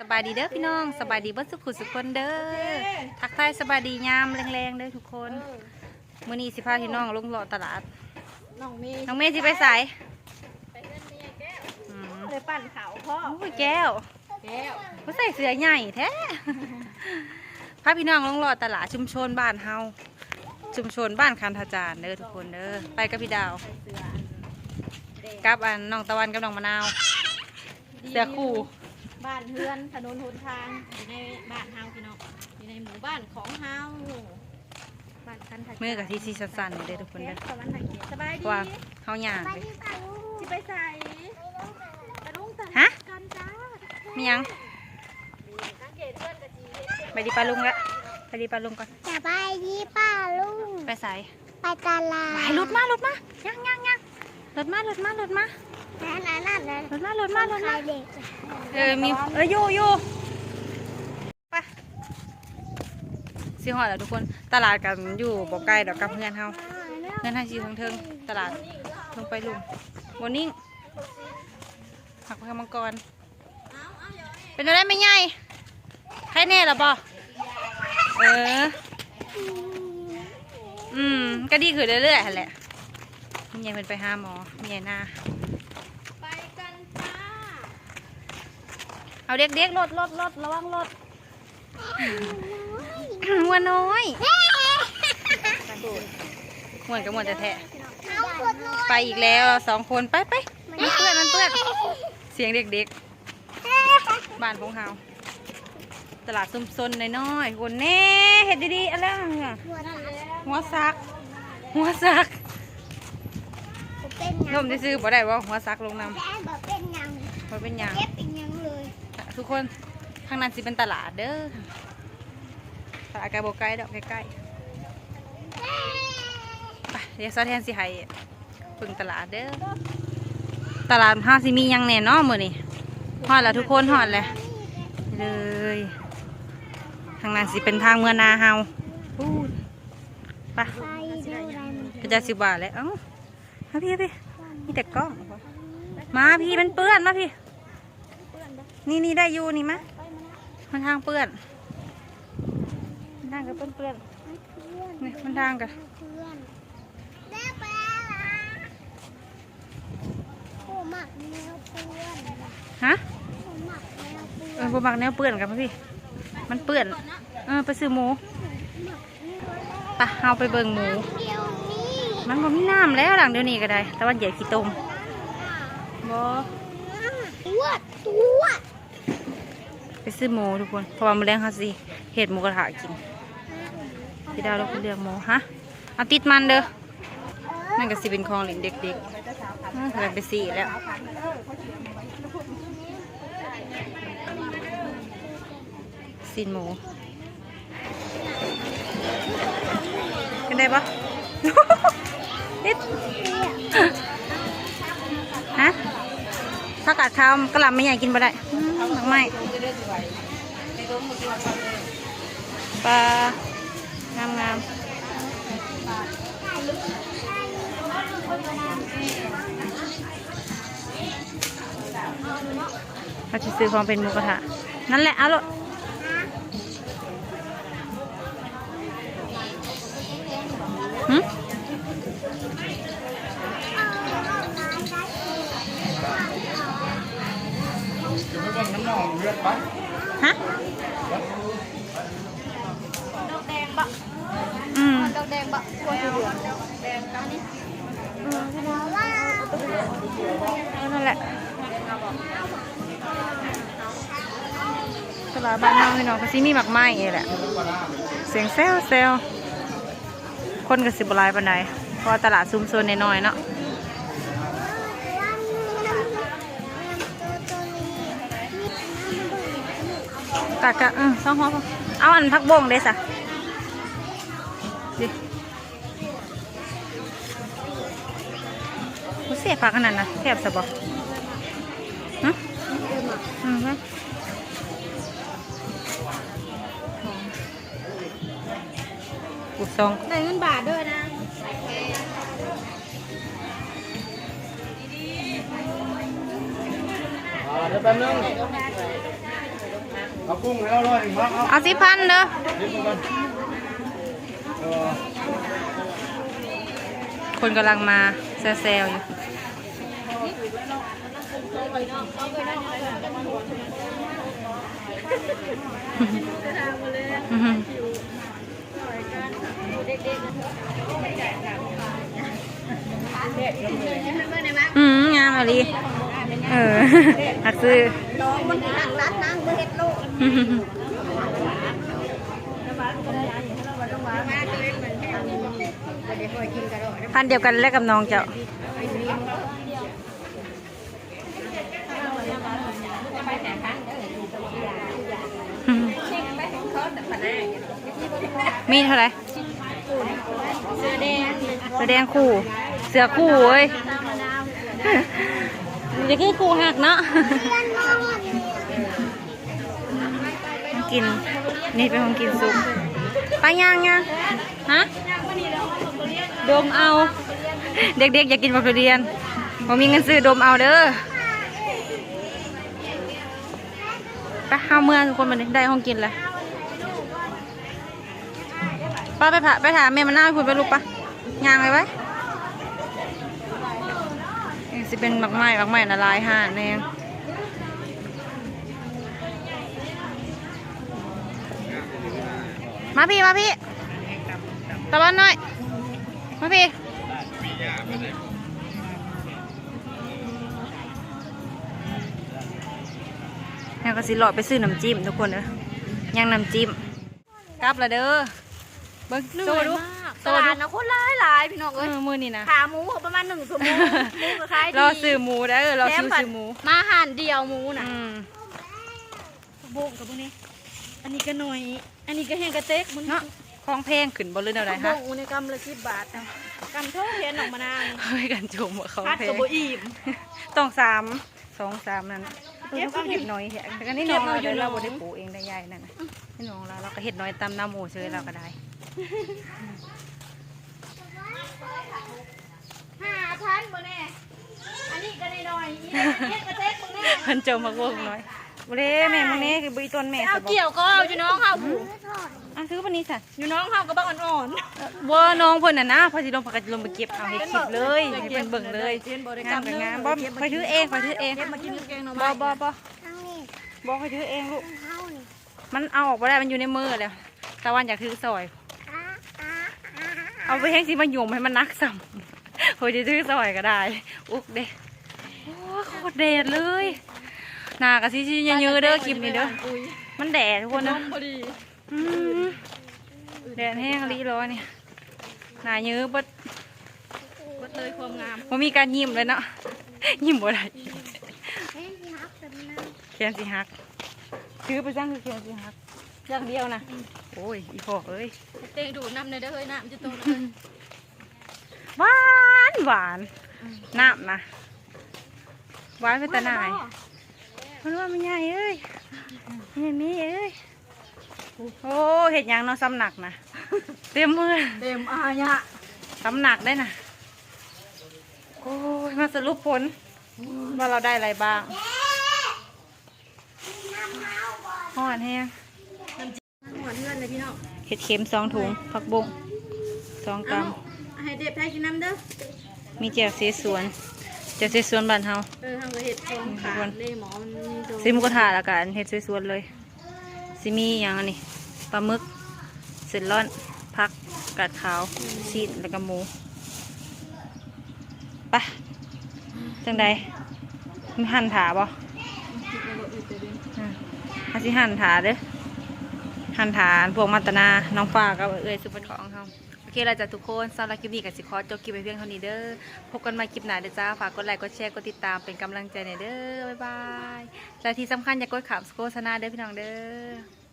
ສະບາຍດີເດີພີ່ນ້ອງ ສະບາຍດີເບິດສຸຂູສຸຄົນເດີ. ໂອເຄ ທັກທາຍສະບາຍດີຍາມແລງໆເດີທຸກຄົນ. ເອີ ມື້ນີ້ຊິພາພີ່ນ້ອງລົງເລາະຕະຫຼາດ. ນ້ອງເມ ນ້ອງເມຊິໄປໃສ? ໄປເຮືອນແມ່ໃຫຍ່ແກ້ວ. ອືມ ໄດ້ປັ່ນເຂົ້າພ້ອມ. ໂອ້ຍ ແກ້ວ ແກ້ວ ບໍ່ໃສ່ເສື້ອໃຫຍ່ແທ້. ພາພີ່ນ້ອງລົງເລາະຕະຫຼາດຊຸມຊົນບ້ານເຮົາ ຊຸມຊົນບ້ານຄັນທະຈານເດີທຸກຄົນເດີ. ໄປກັບພີ່ດາວ ກັບອັນນ້ອງຕາວັນກັບນ້ອງມະນາວ. ເສື້ອຄູ່ ບ້ານເຮືອນ ຖະໜົນຫົນທາງ ຢູ່ໃນບ້ານເຮົາພີ່ນ້ອງ ຢູ່ໃນໝູ່ບ້ານຂອງເຮົາ ບ້ານຄັນທະຈານ. ມືກະຊິສັ່ນໆເດີທຸກຄົນເດີ ສະຫວັນນະເຂດ. ສະບາຍດີ ເພາະວ່າເຮົາຍ່າງໄປ. ຊິໄປໃສ? ປາລຸງ ຮະ? ກັນຈ້າ. ມີຫຍັງ? ສະບາຍດີປ້າລຸງລະ ສະບາຍດີປ້າລຸງກ່ອນ. ສະບາຍດີປ້າລຸງ. ໄປໃສ? ໄປຕະຫຼາດ. ໄປ ລົດມາ ລົດມາ ຍ່າງໆໆ ລົດມາ ລົດມາ ລົດມາ ນັ້ນໆໆ ລົດມາ ລົດມາ ລົດມາ. ເອີ ມີ ເອີ ຢູ່ ຢູ່ ໄປ. ຊິຮອດແລ້ວທຸກຄົນ ຕະຫຼາດກະຢູ່ບໍ່ໄກດອກກັບເຮືອນເຮົາ. ເຮືອນເຮົາຊິຢູ່ເທິງໆ ຕະຫຼາດລົງໄປລຸ່ມ. ບໍ່ນິ້ງ ໝາກເຜືອກມັງກອນ. ເປັນຈັ່ງໃດແມ່ໃຫຍ່? ໄຄແນ່ລະບໍ່? ເອີ ອືມ ກະດີຂຶ້ນເລື້ອຍໆຫັ້ນແຫຼະ. ແມ່ໃຫຍ່ເພິ່ນໄປຫາໝໍ ແມ່ໃຫຍ່ນາ. ໄປກັນຈ້າ. ເອົາເດັກໆ ລົດໆໆ ລະວັງລົດ. ງົວນ້ອຍ ມ່ວນກະມ່ວນແທ້ໆ. ໄປອີກແລ້ວສອງຄົນ ໄປໆ ມັນເປື້ອນ ມັນເປື້ອນ. ສຽງເດັກໆ ບ້ານຂອງເຮົາ ຕະຫຼາດຊຸມຊົນນ້ອຍໆ. ຄົນແນ່ ເຮັດດີໆ ອັນນັ້ນ ຫົວສັກ ຫົວສັກ. ລົ້ມຊື່ໆ ບໍ່ໄດ້ບໍ່? ຫົວສັກລົງນຳ. ບໍ່ເປັນຫຍັງ ບໍ່ເປັນຫຍັງ ເຈັບເປັນຫຍັງເລີຍ. ທຸກຄົນ ທາງນັ້ນຊິເປັນຕະຫຼາດເດີ. ຕະຫຼາດກະບໍ່ໄກດອກ ໃກ້ໆ. ໄປ ດຽວສາວແທນຊິໃຫ້ເບິ່ງຕະຫຼາດເດີ. ຕະຫຼາດເຮົາຊິມີຫຍັງແດ່ເນາະມື້ນີ້? ຮອດແລ້ວທຸກຄົນ ຮອດແລ້ວເລີຍ. ທາງນັ້ນຊິເປັນທາງເມືອນາເຮົາ. ໄປ ເຂົາເຈົ້າຊິວ່າແຫຼະ. ເອົ້າ ມາພີ້ ມາພີ້ ມີແຕ່ກ້ອງ. ມາພີ້ ມັນເປື້ອນ ມາພີ້. ນີ້ໆ ໄດ້ຢູ່ ນີ້ມາ ມັນທາງເປື້ອນ ມັນທາງກະເປື້ອນໆ. ນີ້ມັນທາງກະ ຮະ? ເອີ ບໍ່ມັກແນວເປື້ອນ ກັບມາພີ້ ມັນເປື້ອນ. ເອີ ໄປຊື້ໝູ. ໄປ ເຮົາໄປເບິ່ງໝູ. ມັນບໍ່ມີນ້ຳແລ້ວ ຫຼັງດຽວນີ້ກະໄດ້ ຕາວັນຢາກຂີ້ຕົມ. ບໍ່ ໄປຊື້ໝູທຸກຄົນ ເພາະວ່າມື້ແລງເຮົາຊິເຮັດໝູກະທະກິນ. ຊິໄດ້ເລືອກໝູ. ຮະ? ເອົາຕິດມັນເດີ. ນັ້ນກະຊິເປັນຂອງຫຼິ້ນເດັກໆ ເອີ ເພິ່ນໄປຊື້ແລ້ວ. ຊີ້ນໝູ ກິນໄດ້ບໍ່? ຕິດ ຮະ? ຜັກກາດຂາວ ກະຫຼ່ຳແມ່ໃຫຍ່ກິນບໍ່ໄດ້. ອືມ ໝາກໄມ້ ປາ ງາມໆ. ເຮົາຊິຊື້ຂອງເປັນໝູກະທະ. ນັ້ນແຫຼະ ເອົາໂລດ. ຫຶ? ຮະ? ດອກແດງບໍ່? ອືມ ດອກແດງບໍ່? ຄວນເດືອນ ອັນນີ້ ເອີ ນັ້ນແຫຼະ ຕະຫຼາດບ້ານເຮົາພີ່ນ້ອງ ກະຊິມີໝາກໄມ້ນີ້ແຫຼະ. ສຽງແຊວໆ ຄົນກະຊິບໍ່ຫຼາຍປານໃດ ເພາະວ່າຕະຫຼາດຊຸມຊົນນ້ອຍໆເນາະ. ກະ ກະ ເອີ ສອງຫົວພໍ. ເອົາອັນຜັກບົ້ງເດ້ສະ? ເດ້ ບໍ່ແຊບຜັກອັນນັ້ນນະ ແຊບຊະບໍ່? ຫຶ? ອື ກູສອງ ໄດ້ເງິນບາດເດີນາງ. ອ່າ ດຽວແປັບໜຶ່ງ. ເອົາກຸ້ງໃຫ້ລາວຮ້ອຍໜຶ່ງ ມາເອົາ ເອົາສິບພັນເດີ. ເອີ ຄົນກຳລັງມາແຊວໆຢູ່. ອືມ ງາມອີ່ຫຼີ. ເອີ ຮັກຊື້. ນ້ອງມັນຮັກຮ້ານນາງບໍ່ເຮັດໂລດ. ພັນດຽວກັນແຫຼະກັບນ້ອງເຈົ້າ. ມີເທົ່າໃດ? ເສືອແດງ ເສືອແດງຄູ່ ເສືອຄູ່ເວີຍ. ນີ້ຄືຄູ່ຮັກເນາະ. ກິນ ນີ້ເປັນຂອງກິນສຸກ. ໄປຍ່າງ ຍ່າງ ຮະ ດົມເອົາ. ເດັກໆ ຢາກກິນບັກທຸລຽນ ບໍ່ມີເງິນຊື້ ດົມເອົາເດີ. ໄປ ເຮົາເມືອທຸກຄົນ ບັດນີ້ໄດ້ຂອງກິນແລ້ວ. ໄປ ໄປ ໄປຖາມແມ່ມະນາວພຸ້ນໄປລູກ ໄປ ຍ່າງໄປໄວ້. ນີ້ຊິເປັນໝາກໄມ້ ໝາກໄມ້ນະຫຼາຍຮ້ານແຮງ. ມາພີ້ ມາພີ້ ຕາວັນນ້ອຍ ມາພີ້. ແລ້ວກໍຊິເລາະໄປຊື້ນ້ຳຈິ້ມທຸກຄົນເອີຍ ຍັງນ້ຳຈິ້ມ. ກັບລະເດີ ເບິ່ງ ເໜື່ອຍມາກ ໂຊດູ ຕະຫຼາດນະຄົນຫຼາຍໆ ພີ່ນ້ອງເອີຍ. ເອີ ມື້ນີ້ນະ ຂາໝູປະມານໜຶ່ງຊົ່ວໂມງ ໝູກໍຂາຍດີ ລໍຊື້ໝູເດີ ລໍຊິຊື້ໝູ ມາຮ້ານດຽວໝູນະ. ອືມ ຜັກບົ້ງກໍເບິ່ງນີ້ ອັນນີ້ກໍໜ້ອຍ ອັນນີ້ກໍແຮງກະເຕັກ ເນາະ. ຂອງແພງຂຶ້ນບໍ່ ຫຼືແນວໃດ? ຜັກບົ້ງມື້ນີ້ກຳລະສິບບາດ ກຳໂທແທນນ້ອງມະນາວນີ້. ເຮີ້ຍ ກັນຈົ່ມວ່າຂອງແພງ ພັດກໍບໍ່ອີ່ມ ຕ້ອງສາມ ສອງສາມນັ້ນ. ເກັບເອົາ ເຮັດໜ້ອຍແທ້ ແຕ່ກໍນີ້ນ້ອງລາວ ເກັບເອົາຢູ່ ລາວບໍ່ໄດ້ປູກເອງໄດ້ ຍາຍນັ້ນນະ. ອືມ ນ້ອງລາວ ລາວກໍເຮັດໜ້ອຍຕາມນ້ຳໝູ່ເຊີຍ ລາວກໍໄດ້. ຫ້າພັນບໍ່ແນ່ ອັນນີ້ກໍໜ້ອຍໆ ອີ່ເຮັດກະເຕັກເບິ່ງແນ່. ເພິ່ນຈົ່ມໝາກບົ້ງໜ້ອຍ ບໍ່ເດ້ແມ່ ເບິ່ງແນ່ ຄືບໍ່ອີ່ຕົ້ນແມ່. ເອົາ ສະບໍ ກ່ຽວກໍເອົາຢູ່ນ້ອງເຮົາ ອືມ ອ່ະ ຄືປານນີ້ຊະ ຢູ່ນ້ອງເຮົາກໍບັກອ່ອນໆ. ບໍ່ ນ້ອງເພິ່ນນະນະ ເພິ່ນຊິລົງ ເພິ່ນກໍຊິລົງໄປເກັບເອົາ ເຮັດຄລິບເລີຍ ໃຫ້ເພິ່ນເບິ່ງເລີຍ. ງາມກໍງາມ ບໍ່ ຂ້ອຍຖືເອງ ຂ້ອຍຖືເອງ. ບໍ່ ບໍ່ ບໍ່ ຂ້ອຍຖືເອງລູກ ມັນເອົາອອກບໍ່ໄດ້ ມັນຢູ່ໃນມືແລ້ວ. ຕາວັນຢາກຖືຊ່ອຍ ເອົາໄປແຮງຊິມາຫຍຸມໃຫ້ມັນໜັກຊ້ຳ. ໂອ້ຍ ຈະຖືຊ່ອຍກໍໄດ້ ອຸກເດ້. ໂອ້ຍ ໂຄດແດດເລີຍ ໜ້າກໍຊິຊິເຍີໆເດີ ຄລິບນີ້ເດີ ມັນແດດທຸກຄົນເດີ. ອືມ ແດດແຮງອີ່ຫຼີເລີຍນີ້ ໜ້າເຍີເບິດ ເບິດເລີຍຄວາມງາມ ບໍ່ມີການຍິ້ມເລີຍເນາະ ຍິ້ມບໍ່ໄດ້ ແຂນຊິຫັກ ຖືໄປຈັ່ງຄືແຂນຊິຫັກ ຢ່າງດຽວນະ. ອືມ ໂອ້ຍ ອີພໍ່ເອີຍ ເຕັງດູດນ້ຳແດ່ເດີເຮີ້ຍ ນ້ຳຈະຕົກເລີຍ. ຫວານ ຫວານ ອືມ ນ້ຳນະ ຫວານເປັນຕາໜ່າຍ. ມັນວ່າແມ່ໃຫຍ່ເອີຍ ແມ່ເມເອີຍ. ໂອ້ ເຮັດຫຍັງເນາະ ສຳນັກນະ ເຕັມເມືອ ເຕັມອາຍະ ສຳນັກໄດ້ນະ. ໂອ້ຍ ມາສະຫຼຸບຜົນວ່າລາວໄດ້ອະໄລບ້າງ. ຮ້ອນແຮງ ຮອດເຮືອນແລ້ວພີ່ນ້ອງ. ເຫັດເຂັມສອງຖົງ ຜັກບົ້ງສອງກຳ ເອົາໃຫ້ເດັບໄທກິນນຳເດີ. ມີແຈ່ວເສສວນ ແຈ່ວເສສວນບ້ານເຮົາ. ເອີ ເຮົາກໍເຮັດຂອງຂາດເດ້ ໝໍມັນມີໂຕ ຊິໝູກະທະແລ້ວກໍເຮັດເສສວນເລີຍ. ຊິມີຫຍັງອັນນີ້ ປາໝຶກ ເສັ້ນລ້ອນ ຜັກກາດຂາວ ຊີ້ນ ແລ້ວກໍໝູ. ໄປ ຈັ່ງໃດ ມີຫັນຖ້າບໍ່? ອືມ ເຮົາຊິຫັນຖ້າເດີ ຫັນຖ້າພວກມາຕະນາ ນ້ອງຟ້າກັບເອື້ອຍສຸພັດຂອງເຮົາ. ໂອເຄລະຈ້າທຸກຄົນ ສຳລັບຄລິບນີ້ກໍຊິຂໍຈົບຄລິບໄວ້ພຽງເທົ່ານີ້ເດີ. ພົບກັນໃໝ່ຄລິບໜ້າເດີຈ້າ. ຝາກກົດໄລ ກົດແຊ ກົດຕິດຕາມເປັນກຳລັງໃຈແດ່ເດີ. ບາຍບາຍ. ແລະທີ່ສຳຄັນຢ່າກົດຂ້າມໂຄສະນາເດີພີ່ນ້ອງເດີ.